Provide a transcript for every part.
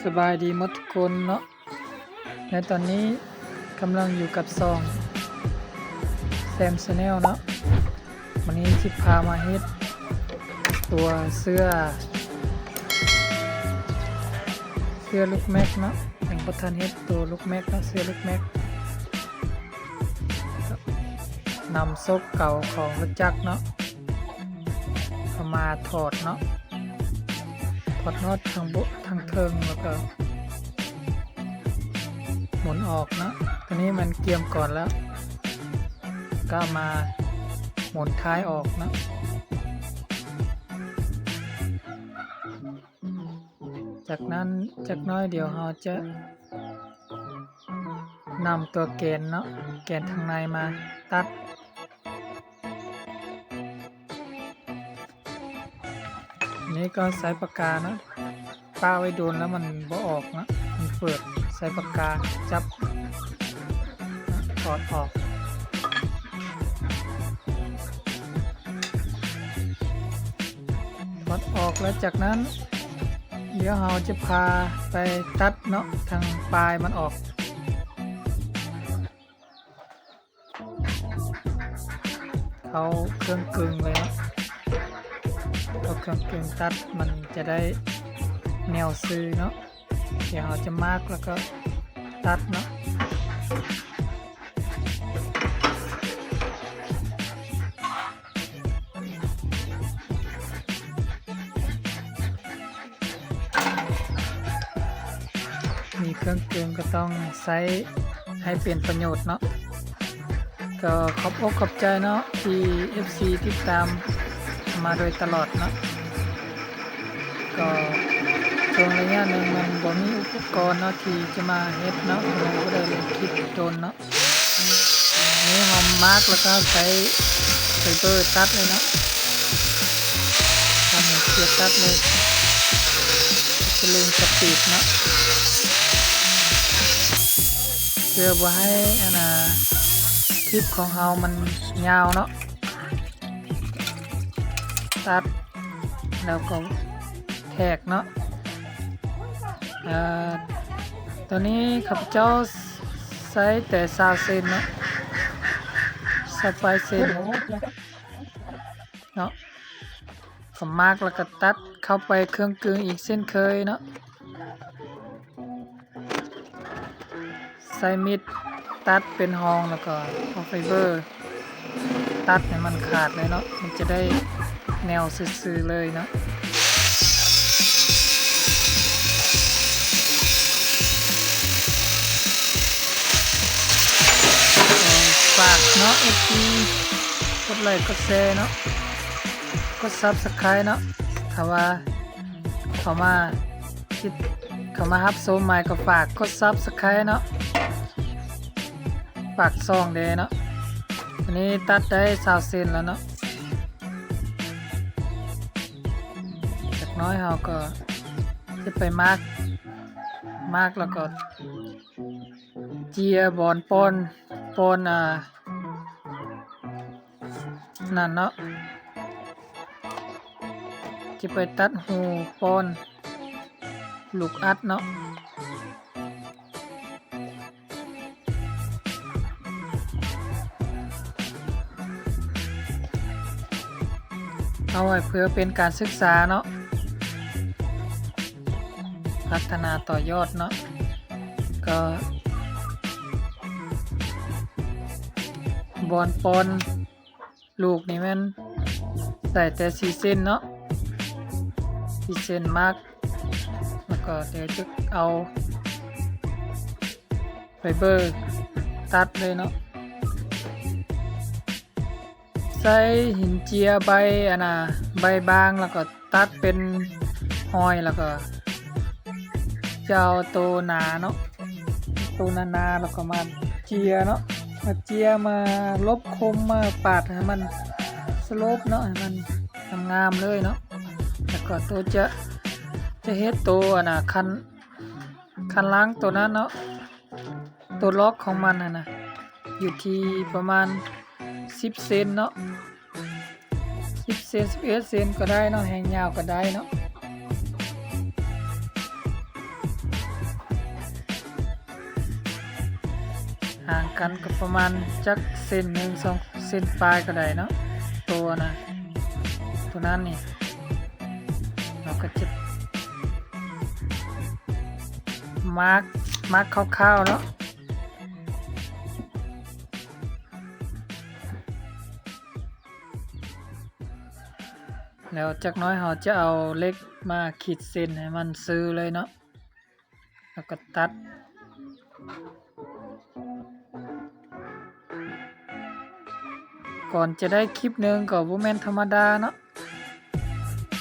ສະບາຍດີໝົດທຸກຄົນເນາະ. ໃນຕອນນີ້ກຳລັງຢູ່ກັບຊ່ອງແຊມແຊນແນວເນາະ. ວັນນີ້ຊິພາມາເຮັດຕົວເສື້ອ ເສື້ອລູກແມັກເນາະ. ຍັງບໍ່ທັນເຮັດຕົວລູກແມັກເນາະ, ເສື້ອລູກແມັກ. ນຳໂຊກເກົ່າຂອງລົດຈັກເນາະ ເອົາມາຖອດເນາະ, ຖອດນັອດທາງບົ ທາງເທິງ ແລ້ວກໍໝູນອອກເນາະ. ຕົວນີ້ມັນກຽມກ່ອນແລ້ວ ກໍເອົາມາໝູນທ້າຍອອກເນາະ. ຈາກນັ້ນຈັກໜ້ອຍດຽວເຮົາຈະນຳຕົວແກນເນາະ ແກນທາງໃນມາຕັດ. ນີ້ກໍໃຊ້ປາກກາເນາະ, ປະໄວ້ດົນແລ້ວມັນບໍ່ອອກເນາະ ມັນເປີດ. ໃຊ້ປາກກາຈັບ ຖອດອອກ. ຖອດອອກແລ້ວ ຈາກນັ້ນດຽວເຮົາຈະພາໄປຕັດເນາະ ທາງປາຍມັນອອກ. ເອົາເຄື່ອງກຶງເລີຍເນາະ, ເອົາເຄື່ອງກຶງຕັດ ມັນຈະໄດ້ແນວຊື່ເນາະ. ດຽວເຮົາຈະມາກແລ້ວກໍຕັດເນາະ. ມີເຄື່ອງກຶງກໍຕ້ອງໃຊ້ໃຫ້ເປັນປະໂຫຍດເນາະ. ກໍຂອບອົກຂອບໃຈເນາະ ທີ່ເອັຟຊີຕິດຕາມມາໂດຍຕະຫຼອດເນາະ. ກໍຊ່ວງໄລຍະໜຶ່ງມັນບໍ່ມີອຸປະກອນເນາະ ທີ່ຈະມາເຮັດເນາະ, ກໍເລີຍບໍ່ໄດ້ລົງຄລິບດົນເນາະ. ນີ້ເຮົາມາກແລ້ວກໍໃຊ້ໄຟເບີຕັດເລີຍເນາະ, ທຳເສຍຕັດເລີຍ ສະເລັງສະປີດເນາະ ເພື່ອບໍ່ໃຫ້ອັນນ່າ ຄລິບຂອງເຮົາມັນຍາວເນາະ. ຕັດແລ້ວກໍແທກເນາະ. ເອີ ຕອນນີ້ຂ້າພະເຈົ້າໃຊ້ແຕ່ຊາວເຊັນເນາະ, ຊາວປາຍເຊັນເນາະ. ກໍມາກແລ້ວກໍຕັດເຂົ້າໄປເຄື່ອງກຶງອີກເຊັ່ນເຄີຍເນາະ. ໃຊ້ມີດຕັດເປັນຮ່ອງ ແລ້ວກໍເອົາໄຟເບີຕັດໃຫ້ມັນຂາດເລີຍເນາະ, ມັນຈະໄດ້ແນວຊື່ໆເລີຍເນາະ. ຝາກເນາະ ເອັຟຊີ ກົດໄລກົດແຊເນາະ, ກົດຊັບສະໄຄຣບ໌ເນາະ. ຖ້າວ່າເຂົ້າມາ ເຂົ້າມາຮັບຊົມໃໝ່ກໍຝາກກົດຊັບສະໄຄຣບ໌ເນາະ, ຝາກຊ່ອງແດ່ເນາະ. ອັນນີ້ຕັດໄດ້ຊາວເຊັນແລ້ວເນາະ, ຈັກໜ້ອຍເຮົາກໍຈະໄປມາກ, ມາກແລ້ວກໍເຈຍບ່ອນປ່ອນ, ປ່ອນ ອ່າ ນັ້ນເນາະ, ຈະໄປຕັດຮູປ່ອນລູກອັດເນາະ. ເອົາໄວ້ເພື່ອເປັນການສຶກສາເນາະ, ພັດທະນາຕໍ່ຍອດເນາະ. ກໍບ່ອນປ່ອນ ລູກນີ້ແມ່ນໃສ່ແຕ່ສີ່ເສັ້ນເນາະ, ສີ່ເສັ້ນມາກ, ແລ້ວກໍດຽວຈະເອົາໄຟເບີຕັດເລີຍເນາະ. ໃສ່ຫີນເຈຍໃບ ອັນນ່າ ໃບບາງ ແລ້ວກໍ ຕັດເປັນຫ້ອຍ ແລ້ວກໍຈະເອົາໂຕໜາເນາະ, ໂຕໜາໆ ແລ້ວກໍມາເຈຍເນາະ, ມາເຈຍ ມາລົບຄົມ ມາປາດໃຫ້ມັນສະໂລບເນາະ, ໃຫ້ມັນງາມໆເລີຍເນາະ. ແລ້ວກໍໂຕຈະ ຈະເຮັດໂຕ ອັນນ່າ ຄັນ ຄັນຫຼັງໂຕນັ້ນເນາະ, ໂຕລັອກຂອງມັນຫັ້ນນະ ຢູ່ທີ່ປະມານສິບເຊັນເນາະ. ສິບເຊັນ ສິບເອັດເຊັນກໍໄດ້ເນາະ ແຮ່ງຍາວກໍໄດ້ເນາະ. ຫ່າງກັນກໍປະມານຈັກເຊັນໜຶ່ງ ສອງເຊັນປາຍກໍໄດ້ເນາະ. ໂຕນະ ໂຕນັ້ນນີ້ ເຮົາກໍຈະມາກ ມາກຄ່າວໆເນາະ. ແລ້ວຈັກໜ້ອຍເຮົາຈະເອົາເຫຼັກມາຂີດເສັ້ນໃຫ້ມັນຊື່ເລີຍເນາະ ແລ້ວກໍຕັດ. ກ່ອນຈະໄດ້ຄລິບໜຶ່ງກໍບໍ່ແມ່ນທຳມະດາເນາະ.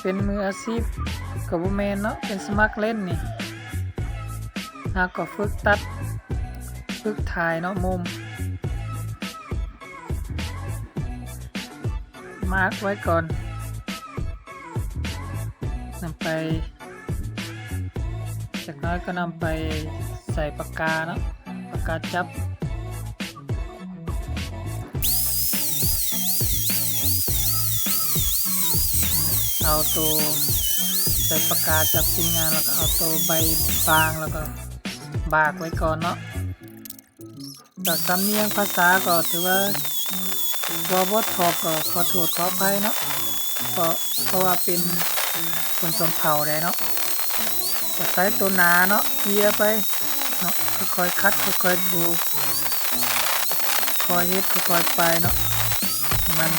ເປັນມືອາຊີບກໍບໍ່ແມ່ນເນາະ ເປັນສະໝັກຫຼິ້ນນີ້. ເຮົາກໍຝຶກຕັດ ຝຶກຖ່າຍເນາະ ມຸມ ມາກໄວ້ກ່ອນ ນຳໄປ ຈັກໜ້ອຍກໍນຳໄປໃສ່ປາກກາເນາະ ປາກກາຈັບ. ເອົາໂຕໃສ່ປາກກາຈັບຊີ້ນງານ ແລ້ວກໍເອົາໂຕໃບບາງ ແລ້ວກໍບາກໄວ້ກ່ອນເນາະ. ກໍສຳນຽງພາສາກໍຖືວ່າເວົ້າບໍ່ຖອກ ກໍຂໍໂທດຂໍອະໄພເນາະ ເພາະ ເພາະວ່າເປັນຄົນຊົນເຜົ່າແດ່ເນາະ. ກໍໃຊ້ໂຕໜາເນາະ ເກຍໄປເນາະ ຄ່ອຍໆຂັດ ຄ່ອຍໆຖູ ຄ່ອຍເຮັດຄ່ອຍໆໄປເນາະ ໃຫ້ມັນ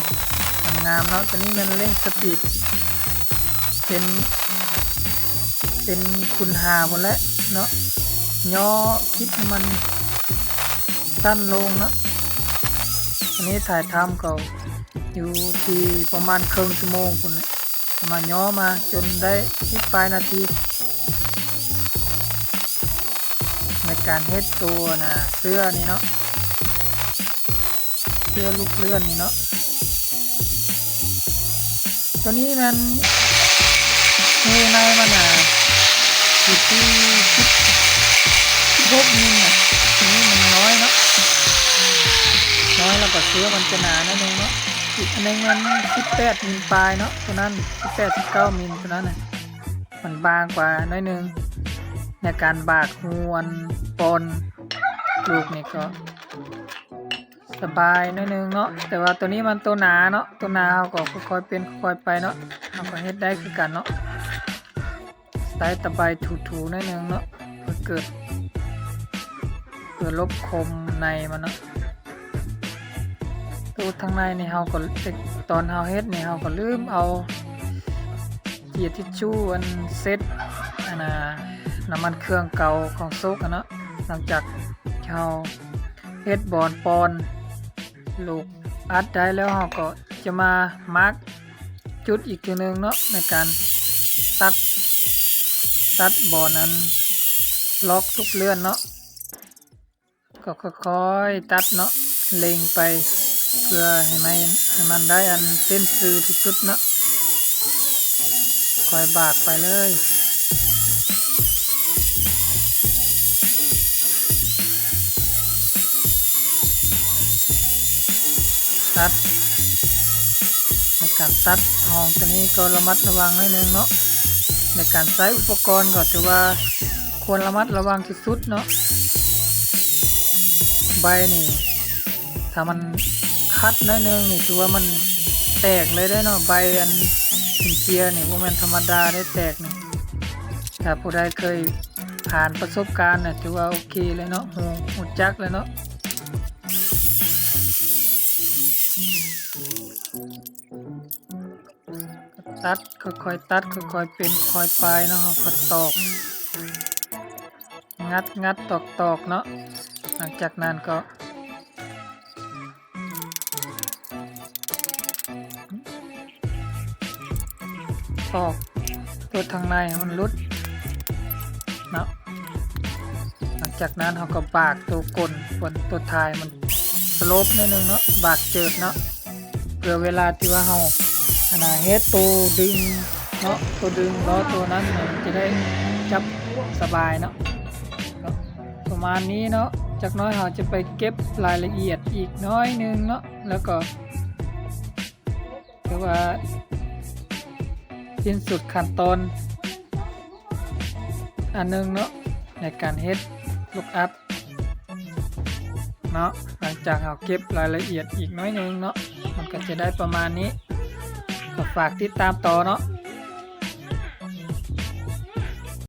ງາມໆເນາະ. ຕົວນີ້ແມ່ນເລັ່ງສະປີດ ເປັນ ເປັນຄູນຫ້າພຸ້ນແຫຼະເນາະ ຫຍໍ້ຄລິບໃຫ້ມັນສັ້ນລົງເນາະ. ອັນນີ້ຖ່າຍທຳກໍຢູ່ທີ່ປະມານເຄິ່ງຊົ່ວໂມງພຸ້ນແຫຼະ ມາຫຍໍ້ມາຈົນໄດ້ສິບປາຍນາທີ ໃນການເຮັດໂຕ ອັນນ່າ ເສື້ອນີ້ເນາະ ເສື້ອລູກເລື່ອນນີ້ເນາະ. ຕົວນີ້ແມ່ນຮູໃນມັນນະ ຢູ່ທີ່ສິບ ສິບຫົກມິນນະ ຕົວນີ້ມັນນ້ອຍເນາະ ນ້ອຍ ແລ້ວກໍເສື້ອມັນຈະໜາໜ້ອຍໜຶ່ງເນາະ. ອີກອັນໜຶ່ງມັນສິບແປດມິນປາຍເນາະ ຕົວນັ້ນສິບແປດ ສິບເກົ້າມິນ ຕົວນັ້ນນະ ມັນບາງກວ່າໜ້ອຍໜຶ່ງ. ໃນການບາກຮູອັນປ່ອນລູກນີ້ກໍ ສະບາຍໜ້ອຍໜຶ່ງເນາະ ແຕ່ວ່າໂຕນີ້ມັນໂຕໜາເນາະ ໂຕໜາເຮົາກໍຄ່ອຍໆເປັນຄ່ອຍໆໄປເນາະ ເຮົາກໍເຮັດໄດ້ຄືກັນເນາະ. ໃຊ້ຕະໄບຖູໆໜ້ອຍໜຶ່ງເນາະ ເພື່ອເກີດ ເພື່ອລົບຄົມໃນມັນເນາະ. ໂຕທາງໃນນີ້ເຮົາກໍ ຕອນເຮົາເຮັດນີ້ເຮົາກໍລືມເອົາ ເກຍທິດຊູ່ອັນເຊັດ ອັນນ່າ ນ້ຳມັນເຄື່ອງເກົ່າຂອງໂຊກຫັ້ນເນາະ. ຫຼັງຈາກທີ່ເຮົາເຮັດບ່ອນປ່ອນລູກອັດໄດ້ແລ້ວ ເຮົາກໍຈະມາມາກຈຸດອີກເທື່ອໜຶ່ງເນາະ ໃນການຕັດ ຕັດບ່ອນອັນລັອກລູກເລື່ອນເນາະ. ກໍຄ່ອຍໆຕັດເນາະ ເລັງໄປ ເພື່ອໃຫ້ມັນ ໃຫ້ມັນໄດ້ອັນເສັ້ນຊື່ທີ່ສຸດເນາະ ຄ່ອຍບາກໄປເລີຍ ຕັດ. ໃນການຕັດຮ່ອງຕົວນີ້ກໍລະມັດລະວັງໜ້ອຍໜຶ່ງເນາະ ໃນການໃຊ້ອຸປະກອນກໍຖືວ່າ ຄວນລະມັດລະວັງທີ່ສຸດເນາະ. ໃບນີ້ ຖ້າມັນຂັດໜ້ອຍໜຶ່ງນີ້ ຖືວ່າມັນແຕກເລີຍເດ້ເນາະ. ໃບອັນເປັນເກຍນີ້ ບໍ່ແມ່ນທຳມະດາເດ້ແຕກນີ້. ຖ້າຜູ້ໃດເຄີຍຜ່ານປະສົບການນະ ຖືວ່າໂອເຄເລີຍເນາະ ຮູ້ ຮູ້ຈັກເລີຍເນາະ. ຕັດ ຄ່ອຍໆຕັດ ຄ່ອຍໆເປັນຄ່ອຍໆໄປເນາະ ເຮົາກໍຕອກ ງັດໆຕອກໆເນາະ. ຫຼັງຈາກນັ້ນກໍຕອກຕົວທາງໃນໃຫ້ມັນຫຼຸດເນາະ. ຫຼັງຈາກນັ້ນເຮົາກໍບາກຕົວກົ້ນ ຕົວທ້າຍມັນສະໂລບໜ້ອຍໜຶ່ງເນາະ ບາກເຈີດເນາະ. ເພື່ອເວລາທີ່ວ່າເຮົາ ອັນນ່າ ເຮັດໂຕດຶງເນາະ ໂຕດຶງລໍ້ໂຕນັ້ນ ມັນຈະໄດ້ຈັບສະບາຍເນາະ. ປະມານນີ້ເນາະ ຈັກໜ້ອຍເຮົາຈະໄປເກັບລາຍລະອຽດອີກໜ້ອຍໜຶ່ງເນາະ ແລ້ວກໍ ເພື່ ວ່າສິ້ນສຸດຂັ້ນຕອນອັນໜຶ່ງເນາະ ໃນການເຮັດລູກອັດເນາະ. ຫຼັງຈາກເຮົາເກັບລາຍລະອຽດອີກໜ້ອຍໜຶ່ງເນາະ ມັນກໍຈະໄດ້ປະມານນີ້. ກໍຝາກຕິດຕາມຕໍ່ເນາະ